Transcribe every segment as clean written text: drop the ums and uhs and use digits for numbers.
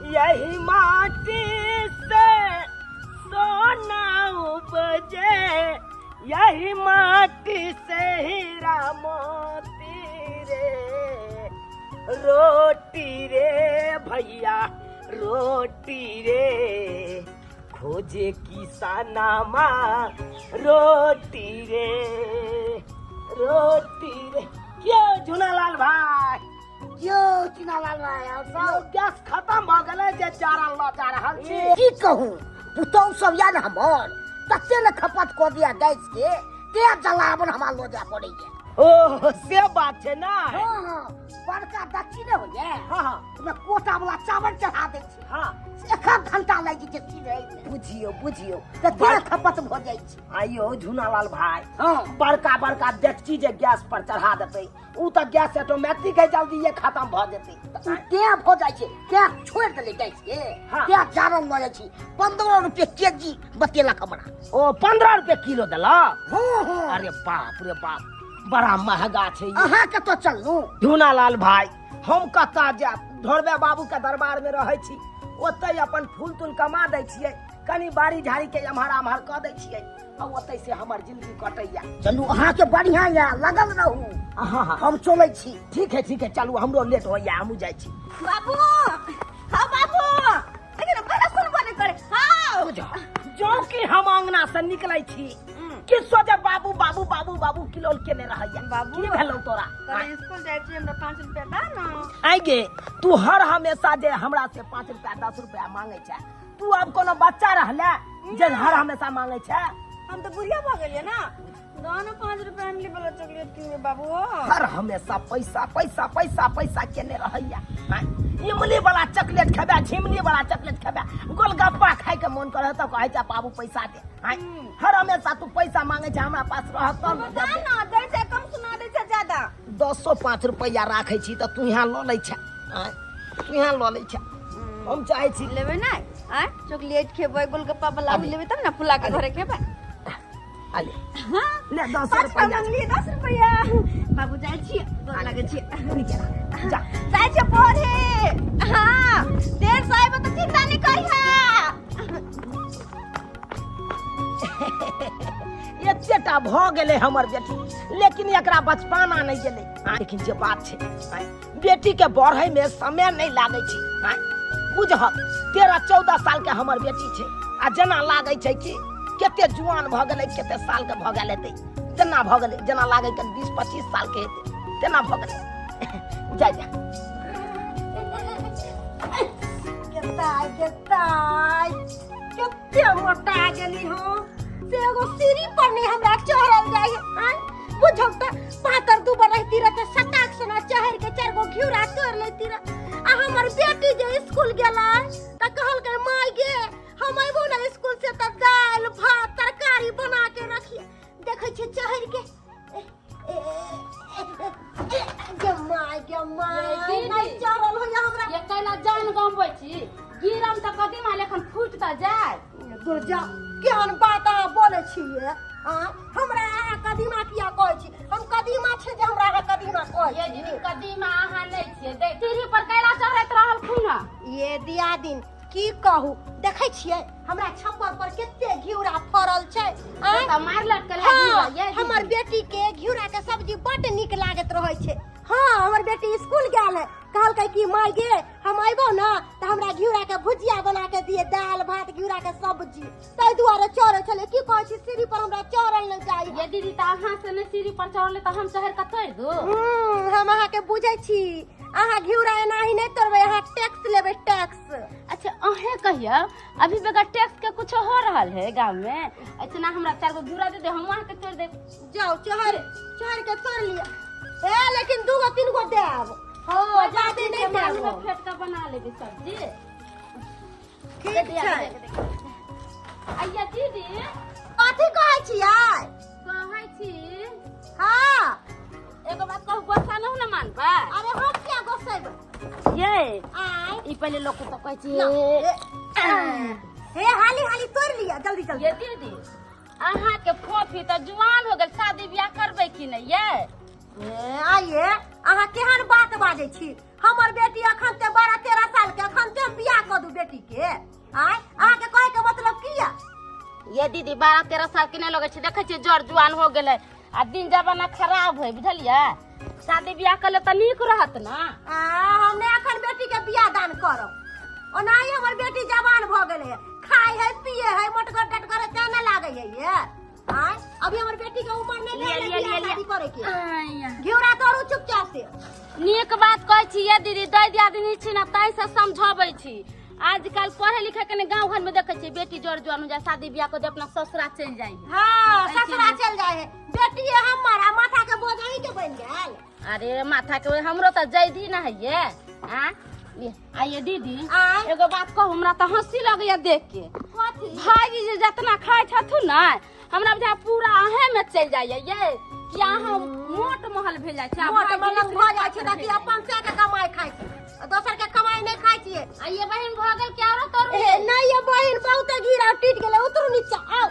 यही माटी से सोना उपजे, यही माटी से हीरा मोती रे। रोटी रे भैया रोटी रे, खोजे किसानमा रोटी रे, रोटी रे। क्यों झुनालाल भाई? यौ चुनालाल भाई, और सब? यौ, गैस खत्म भऽ गेलै जे चारा लऽ जा रहल छी। की कहू, पुतहु सब या ने हमर तते ने खपत कऽ दिया गैस के, ते जलावन हमरा लऽ जाय पड़ैया। ओ से बात छै ना। हाँ हाँ, बड़का दक्षिण नहि होइया? हाँ हाँ। ओहिमे कोटा वाला चावल चढ़ा दै छै। हाँ। एक एक घंटा लागि जाइ छै सीधे। बुझियौ बुझियौ। तऽ ते खपत भऽ जाइ छै। आइयो झुनालाल भाई, हाँ। बड़का बड़का डेकची जे गैस पर चढ़ा देतै, उ तऽ गैस ऑटोमेटिक है, जल्दी ये खत्म भऽ जेतै। तऽ उ तें भऽ जाइ छै, तें छोड़ि देलै गैस के। हाँ। तें जारन लऽ जाइ छी। 15 रुपये के जी बतेलक हमरा। ओ 15 रुपये किलो देलक? हाँ हाँ। अरे बाप रे बाप, बड़ा महंगा छै ई। अहाँ कतऽ चललहुँ? झुनालाल भाई, हम कतऽ जायब, ढोरबे बाबू के दरबार में रहै छी, ओतै अपन फूल तूल कमा दै छियै, कनी बाड़ी झाड़ी के एम्हर आम्हर कऽ दै छियै, आ ओतै से हमर जिंदगी कटैया। चलू, अहाँके बढ़िया यऽ, लगल रहू। हाँ हाँ। हम चलै छी। ठीक है ठीक है, चलू, हमरो लेट होइया, हमहूँ जाइ छी। बाबू, हाँ बाबू, लेकिन बड़ा सुनबो नहीं करे। हाँ। बुझ जो कि हम अंगना से निकलै छी कि सोचे बाबू बाबू बाबू बाबू किलोल केने रहैया। बाबू। की भेलौ तोरा? कल स्कूल जाइ छी, हमरा 5 रुपया दा ना। आइ गे, तू हर हमेशा जे हमरा से 5 रुपया 10 रुपया मांगे छै, तू आब कोनो बच्चा रहले जे हर हमेशा मांगे छै? हम तो बुढ़िया भऽ गेलियै ना, दो ना 5 रुपया, इमली वाला चॉकलेट किनबै बाबू। हर हमेशा पैसा पैसा पैसा पैसा केने रहैया। आँय, इमली वाला चॉकलेट खेबे, झिमली वाला चॉकलेट खेबे, गोलगप्पा खाय के मन करे तऽ कहै छै बाबू पैसा दे। आँय, हर हमेशा तू पैसा मांगे छै, हमरा पास रहत तब ने दा देबै। ना, दै छै कम, सुना दै छै ज्यादा। दसो 5 रुपैआ राखै छी तऽ तू यहाँ लऽ लै छै। आँय, तू यहाँ लऽ लै छै। हम चाहै छी लेबै ना, आँय, चॉकलेट खेबै, गोलगप्पा वाला अरे। लेबै तब ना फुला के घरे खेबै। अले हाँ। ले 10 5 रुपैआ मंगलियै, 10 रुपैआ। बाबू, जाइ छियै, गोर लागै छियै। जा। जाइ छियै पढ़े। हाँ, देर से आइबो तऽ चिंता नहि करिहे। एतेटा भऽ गेलै हमर बेटी, लेकिन एकरा बचपना नहि गेलै। हाँ, लेकिन जे बात छै, हाँ, बेटी के बढ़े में समय नहि लागै छै। हाँ, बुझहक 13-14 साल के हमर बेटी छै, आ जेना लागै छै कि कते जुआन भऽ गेलै, कते साल के भऽ गेल हेतै, तेना भऽ गेलै, जेना लागै कि 20-25 साल के हेतै तेना भऽ गेलै। जा जा। केताय केताय कते मोटा गेली हो से एगो सीढ़ी पर नहीं हमरा चढ़ल जाय। आय बुझौ त पातर दुबर रहती रह त सटाक सना चढ़ के 4 गो घिउरा तोड़ लेती रह। आ हमर बेटी जे स्कूल गेला त कहलकै, माय गे, हम अयबो ना स्कूल से त दालि भात तरकारी बना के रखिए। देखै छियै चढ़ के, गे my गे my, नहीं चढ़ल होइया हमरा। ये कैला जान गमबै छी? गिरम तऽ कदीमा लेखन फूटि तऽ जाय। दुर्जा, केहन बात अहाँ बोलै छियै? आँ, हमरा अहाँ कदीमा किया कहै छी? हम कदीमा छी जे हमरा अहाँ कदीमा कहै ये छी? दीदी, कदीमा अहाँ नहि छियै। देख, सीढ़ी पर कैला चढ़ैत रहलखुन हँ। ये दियादिन, की कहू, देखै छियै हमरा छप्पर पर कते घिउरा फड़ल छै? आँय? तऽ मारि लटकल है हाँ, घिउरा, ये दीदी। हमर बेटी के घिउरा के सब्जी बड्ड नीक लागैत रहै छै। हाँ, हमर बेटी स्कूल गेल है, कहलकै कि माय गे, हम अयबो ना तऽ हमरा घिउरा के भुजिया बना के दिए, दालि भात घिउरा के सब्जी। ताहि दुआरे चढ़ै छलै। की कहै छी, सीढ़ी पर हमरा चढ़ल नहि जाइ। ये दीदी, तऽ अहाँ से नहि सीढ़ी पर चढ़ले तऽ हम चढ़ि कऽ तोड़ि दू? हम अहाँके बुझै छी, अहाँ घिउरा एनाही नहि तोड़बै, अहाँ टैक्स लेबै, टैक्स। अच्छा, अहें कहियो, अभी बगैर टैक्स के कुछ हो रहल है गांव में? अच्छा ना, हमरा 4 गो घिउरा दे दे, हम अहाँ के तोड़ देब। जाओ, चढ़ चढ़ के तोड़ लिअ। ए, लेकिन 2 गो 3 गो देब। हो जादे नहि देब। फेट के बना लेबे सब्जी। ठीक छै। आइया दीदी। कथी कहै छियै? कहै छी। हाँ। एगो बात कहू, गुस्सा नहीं ना मानबा? अरे, हम किया गोसेबै? ये आय। ई पहले लोग के तो कहै छी। लो, हे हाली हाली तोड़ लिअ, जल्दी जल्दी। ये दीदी, अहाँ के फोफी तऽ जुआन हो गेल, शादी ब्याह करबै कि नहीं ये? ए, आइये अहाँ केहन बात बाजै छी? हमर बेटी अखन ते 12-13 साल के, अखन ते हम बियाह कऽ दू? के। आय, अहाँके कहै के मतलब की या? ये दीदी, 12-13 साल के नहीं लगे छै, देखै छियै जर जुआन हो गेलै आ दिन जमाना खराब है, बुझलियै? शादी बियाह कर ले तऽ नीक रहत ना। आ, हम नहि अखन बेटी के बियाह दान करब। ओनाही हमर बेटी जवान भऽ गेलै है, खाय है, पिए है, मोटगर टटगर है, तें नहि लागै है ये। आय, अभी हमर बेटी के उम्र नहि लिअ, भेलै लिअ, बियाह लिअ, शादी करे के। आया। घिउरा तोड़ू चुपचाप से। नीक बात कहै छी ये दीदी, दै दियादिनी छी ने ताहि से समझबै छी। आजकल पढ़े लिखे के ने गाँव घर में देखे छियै बेटी जर जुआन हो जाए, शादी बियाह कर दे, अपना ससुरा चलि जाइ है। हाँ, ऐसे ससुरा में। चल जाए है बेटी है हमर, आ माथा के बोझ अहीं के बनि गेल। अरे माथा के हमरो तऽ जैधी न है ये। आ ये, आ ये दीदी, आँय? एगो बात कहू, हमरा तऽ हंसी लगैया देख के। कथी? भाईजी जे जितना खाइ छथुन ने, हमरा बुझाय पूरा अहें में चलि जाइया ये, कि अहाँ मोट महल भेल जाइ छै आ मोट भाईजी मलंग भऽ जाइ छै भेल तऽ कि अपन से के कमाइ खाइ छै, आ दोसर के कमाइ नहि खाइ छियै। आ ये बहिन, भऽ गेल कि आरो तोरू? ए, नहि ये बहिन, बहुते घिरा टूटि गेलै, उतरू नीचा, आउ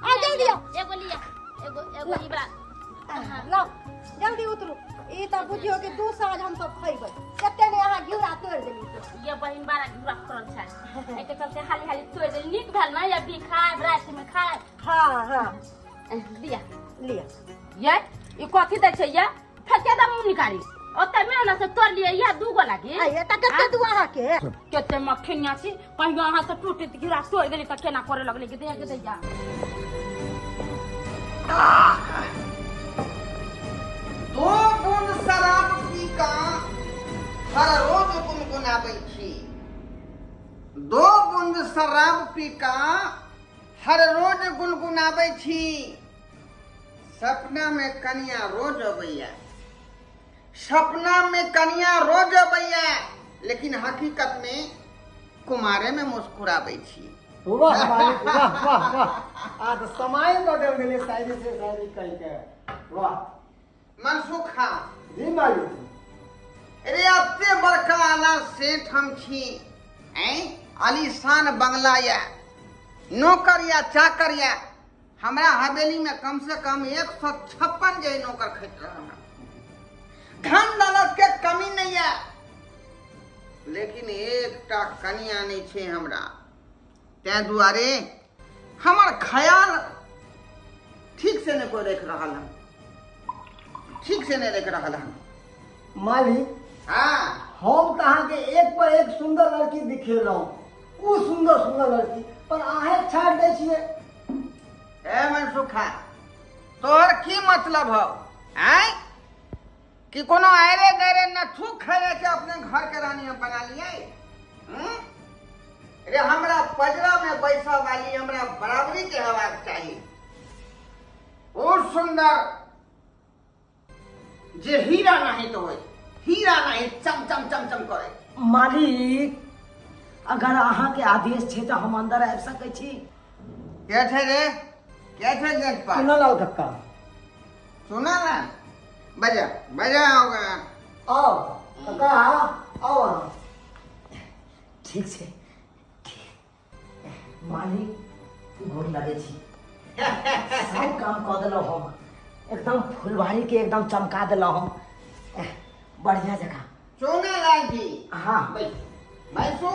आउ, जल्दी आउ। एगो लिअ, एगो एगो ई बड़ा। लाउ, जल्दी उतरू। ई तऽ बुझियौ कि दू साँझ हम सब खैबै, कते ने अहाँ घिउरा तोड़ि देली। ये बहिन, बड़ा घिउरा फड़ल छै, एहिके चलते हाली हाली तोड़ि देली। नीक भेल ने, अभी खायब, राति में खायब। हाँ हाँ। लिअ। लिअ। ये ई कथी दै छै ये? फेंके दे मुँह निकाली, ओते मेहनत से तोड़ लिए, इएह दूगो लागी। आ ये तऽ कते दू अहाँके? कते मखनिया छी, कहियो अहाँ से टूटत घिरा तोड़ देली तऽ केना करे लगले कि दैया के दैया। दो बूंद शराब पी कऽ हर रोज गुनगुनाबै छी, दो बूंद शराब पी कऽ हर रोज गुनगुनाबै छी, सपना में कनिया रोज अबैया, सपना में कनिया रोज अबैया, लेकिन हकीकत में कुमारे में मुस्कुराबै छी। वाह मालिक, वाह वाह वाह! आ तऽ समय बदल गेलै, शायरी से शायरी कहि के, वाह! मनसुखा। जी मालिक। अरे एते बड़का आला सेठ हम छी, ऐं आलीशान बंगला या, नौकर या चाकर या, हमरा हवेली में कम से कम 156 जे नौकर खटि रहल हन, धन दौलत के कमी नहीं है, लेकिन एकटा कनिया नहीं छै हमरा। तैं दुआरे हमर ख्याल ठीक से नहीं कोई रख रहल हन, ठीक से नहीं रख रहल हन। मालिक। हाँ। हम तऽ अहाँके एक पर एक सुन्दर लड़की दिखेलहुँ, ओ सुन्दर सुन्दर लड़की पर अहें छाटि दै छियै। ए मनसुखा, तोहर की मतलब हौ? आँय, कि कोनो आयरे गैरे नथु खैरे के अपने घर के रानी हम बना लियै? हम्म? रे, हमरा पजरा में बैसा वाली हमरा बराबरी के हेबाक चाही, ओ सुंदर जे हीरा नहीं तो होय, हीरा नहीं चम चम चम चम करे। मालिक, अगर अहाँके आदेश छै तऽ हम अंदर आबि सकै छी? के छै रे? के छै गेट पर? चुनालाल कक्का। सुना ना, बजा बजा होगा। आउ कक्का, आउ अहाँ। ठीक छै, ठीक। मालिक, गोर लगै छी। सब काम कऽ देलहुँ हम, एकदम फुलवारी के एकदम चमका देलहुँ हम, बढ़िया जगह। सोना लाल जी। हाँ। बैस बैसो।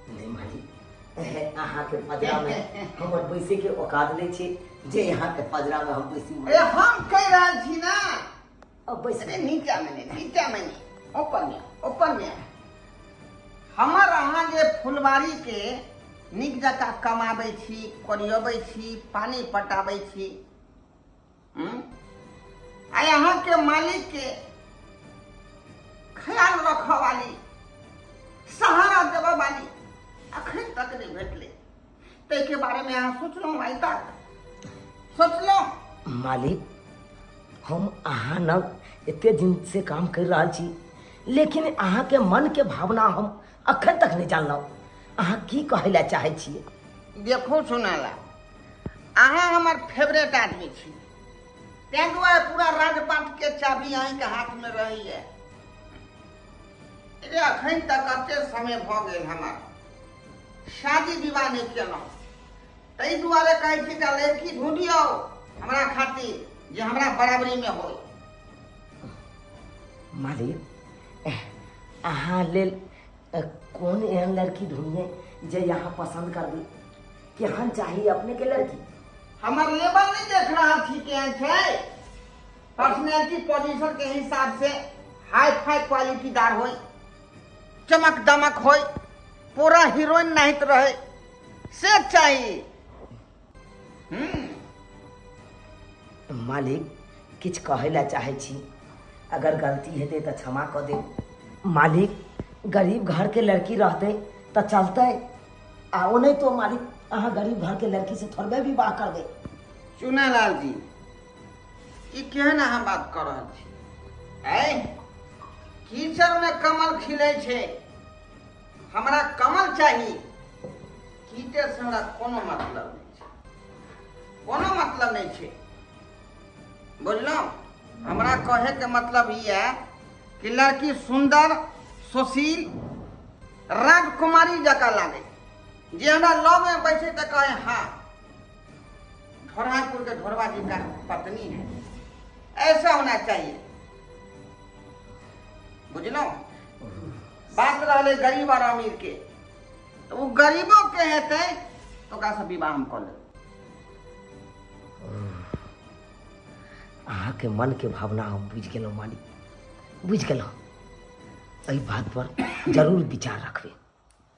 नहीं मालिक, अहाँके पजरा में हमर बैसे के औकात नहीं छै जे यहाँ के पजरा में हम बैसी। अरे हम कह रहल छी ना। अब बैस। अरे नीचा में नहीं, नीचा में नहीं, ऊपर में, ऊपर में। हमर अहाँ जे फुलवारी के नीक जकाँ कमाबै छी, कोरियबै छी, पानी पटाबै छी, हम्म? आ अहाँके मालिक के ख्याल रखऽ वाली, सहारा देबऽ वाली अखन तक नहि भेटलै, ताहिके बारेमे अहाँ सोचलहुँ? आइ तक सोचलहुँ? मालिक, हम अहाँ लग एते दिन से काम कर रहल छी, लेकिन अहाँके मन के भावना हम अखन तक नहीं जानलहुँ। अहाँ की कहै लए चाहै छियै? देखू सुनाला, अहाँ हमर फेवरेट आदमी छी, ताहि दुआरे पूरा राजपाट के चाभी अहीँके हाथमे रहैए। रे, अखन तक एते समय भऽ गेल, हमर शादी विवाह नहि केलहुँ, ताहि दुआरे कहै छी एकटा लड़की ढूँढियौ हमरा खातिर जे हमरा बराबरीमे होय। मालिक, अहाँ लेल कोन एहन लड़की ढूंढिए जे यहाँ पसंद करबै? केहन चाही अपने के लड़की? हमर लेवल नहीं देख रहल छी केहन छै? पर्सनैलिटी पोजीशन के हिसाब से हाई फाई क्वालिटीदार होय, चमक दमक होय, पूरा हीरोइन नाहित रहे से चाही। मालिक, किछु कहै लए चाहै छी, अगर गलती हेतै तऽ क्षमा कऽ देब। मालिक, गरीब घरके लड़की रहतै तऽ चलतै आ ओ नहि तो मालिक, अहाँ गरीब घरके लड़की से थोड़बे विवाह करबै? चुनालाल जी, ई केहन अहाँ बात कऽ रहल छी? ऐ कीचड़ में कमल खिलै छै। हमरा कमल चाही, कीचड़ से हमरा कोनो मतलब नहि छै, कोनो मतलब नहि छै, बुझलहुँ? हमरा कहैके मतलब ई है कि लड़की सुन्दर, सुशील, राजकुमारी जकाँ लागै, जे हमरा लगमे बैसे तऽ कहे, हाँ, ढोरापुर के ढोरबा जी का पत्नी है, ऐसा होना चाहिए, बुझलहुँ? बात रहलै गरीब और अमीर के, तऽ ओ गरीबो के हेतै तऽ ओकरासँ विवाह हम कऽ लेब। अहाँके मनके भावना हम बुझि गेलहुँ मालिक, बुझि गेलहुँ। एहि बात पर जरूर विचार रखबै।